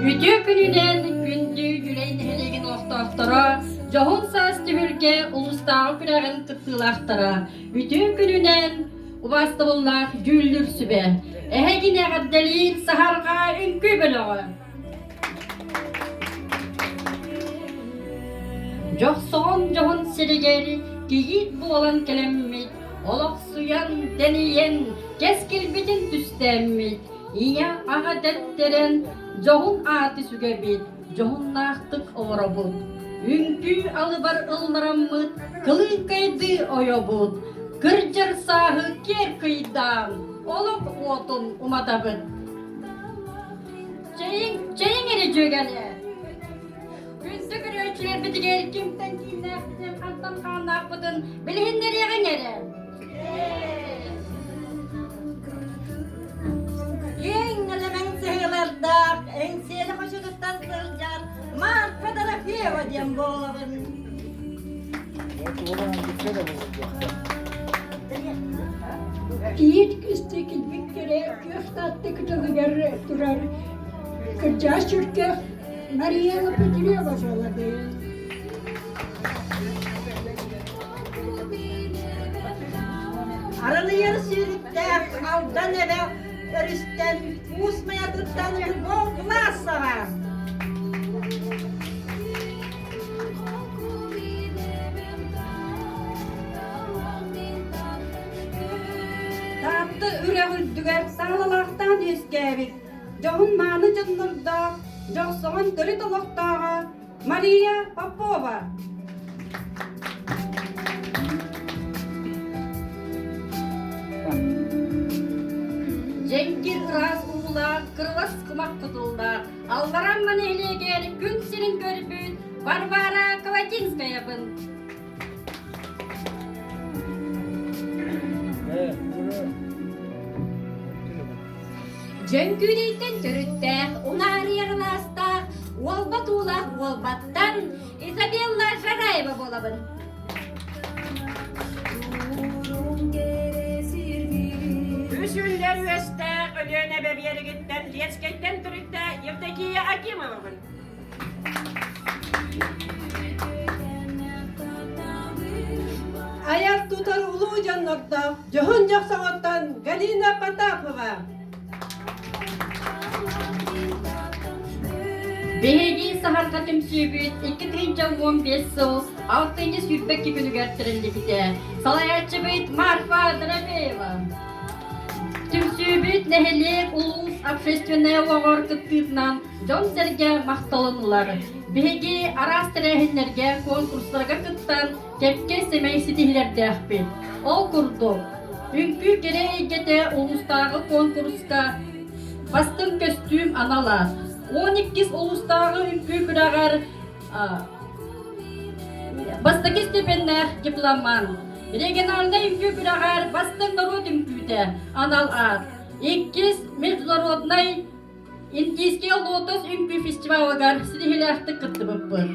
Үтүө күнүнэн күндү Дьүлэй нэһилиэгин олохтоохторо, дьоһун саас түһүлгэ улуустааҕы күрэҕин кыттыылаахтара, үтүө күнүнэн убаастабыллаах дьүүллүүр сүбэ, эһигини эҕэрдэлиир Саһарҕа үҥкүү бөлөҕө. Дьохсоҕон дьоһун сиригэр кийиит буолан кэлэммит, олохсуйан, тэнийэн, кэскилбитин түстээммит, ийэ аҕа дэттэрэн дьоһун ааты сүгэбит, дьоһуннаахтык олоробут. Үҥкүү алыбар ыллараммыт, кылыыккайдыы ойобут, кырдьар сааһы киэр кыйдаан, олох уотун уматабыт. Чэйиҥ, чэйиҥ эрэ дьүөгэлээ! Күндү көрөөччүлэрбитигэр кимтэн кииннээхпитин, хантан хааннаахпытын билиһиннэриэҕиҥ эрэ. Киэҥ нэлэмэн сыһыылардаах, Эҥсиэли хочотуттан сылдьар Марфа Дорофеева диэн буолабын. Кийиит кыстыы килбиктэрэ күөх таатта кытылыгар турар кырдьаҕас сүрдээх Мария Лопатирева буолабын. Аралыйар сүүрүктээх Алдан эбэ өрүстэн Уус Майатыттан Любовь Власова. Таатта үрэх үрдүгэр саалалаахтаан үөскээбит дьоһун-мааны дьоннордоох, дьохсоҕон төрүт олохтооҕо Мария Попова. Дьэҥкир ыраас уулаах, кырылас кумах кутуллаах, Алларамма нэһилиэгэр күн сирин көрбүт Варвара Колотинскаябын. Дьөҥкүүдэйтэн төрүттээх, унаарыйар алаастаах, уолбат уулаах уолбаттан Изабелла Жараева буолабын. Үс үллэр үөстээх Өлүөнэ эбэ биэригиттэн Ленскэйтэн төрүттээх Евдокия Акимовабын. Айар тутар улуу дьоннордоох дьоһун дьохсоҕоттон Галина Потапова. Биһиги Саһарҕа түмсүүбүт 2015 сыл алтынньы 22 күнүгэр тэриллибитэ. Салайааччыбыт Марфа Дорофеева. Түмсүүбүт нэһилиэк, улуус общественнай олоҕор кыттыытынан дьон-сэргэ махталын ылар. Биһиги араас тэрээһиннэргэ, конкурстарга кыттан кэккэ сэмэй ситиһиилэрдээхпит. Ол курдук, үҥкүү кэрэ эйгэтэ улуустааҕы конкурска бастыҥ көстүүм анал аат, 12 улуустааҕы үҥкүү күрэҕэр бастакы степеннээх дипломант, региональнай үҥкүү күрэҕэр бастыҥ норуот үҥкүүтэ анал аат, иккис международнай Индийский лотос үҥкүү фестивалыгар ситиһиилээхтик кыттыбыппыт.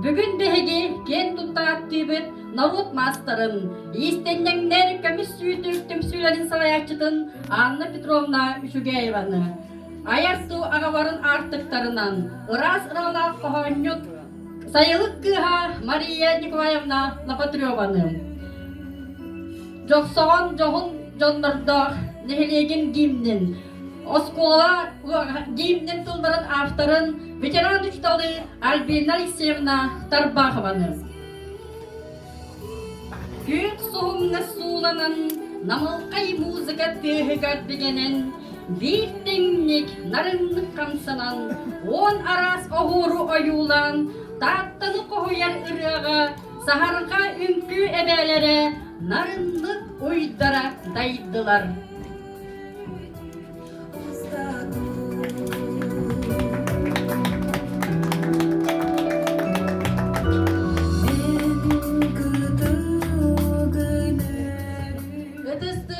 Бүгүн биһиги киэн тутта ааттыыбыт норуот маастарын, иистэнньэҥнэр көмүс сүүтүк түмсүүлэрин салайааччытын Анна Петровна Үчүгэеваны, айар туу аҕаларын аартыктарынан ыраас ыралаах хоһоонньут Сайылык кыыһа Мария Николаевна Лопатреваны, Дьохсоҕон дьоһун дьоннордоох нэһилиэгин гимнин Оскуола гимнин тылларын авторын ветеран учууталы Альбина Алексеевна Тарбахованы. Күөх суһумҥа сууланан, намылхай музыка тыаһыгар бигэнэн, биир тэҥник нарыннык хамсанан, уон араас оһуору ойуулаан, Тааттаны хоһуйар ырыаҕа саһарҕа үҥкүү эбээлэрэ нарыннык уйдара дайдылар.